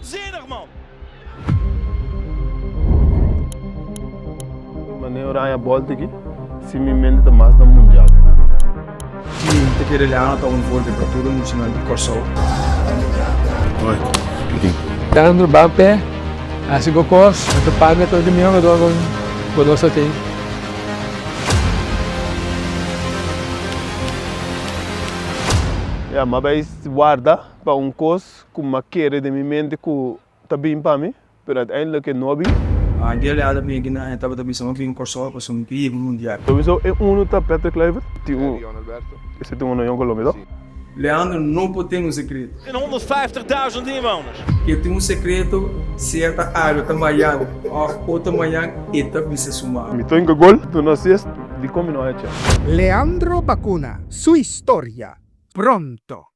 Waanzinnig man! Manera oraña bòlta aki, si mi mente ta mas na mundial. Ki ta kere Leandro ta un voorbeeld pa tur e muchanan di Kòrsou. Leandro ban p'e hasi bo kos, no ta papia tur di mi jugador ku nos a tin. Ya, m'a bai warda pa un kos ku m'a kere den mi mente ku ta bin pa mi, pero uiteindelijk e no a bin. Dia Leandro a bin aki na e tabata bisa m'a bin Kòrsou pasobra mi ke yega un mundial. Sowieso e unu ta Patrick Kluivert, tin un, ese tin un na Jong Colombia to? Leandro no por ten un sekreto. Tin 150.000 inwoners. Ke tin un sekreto, sea ta awe ta mayan òf otro mayan e ta bisa su mama. Mi ta hinka gol, duna assist, dikon mi no a hecha? Leandro Bacuna su historia pronto.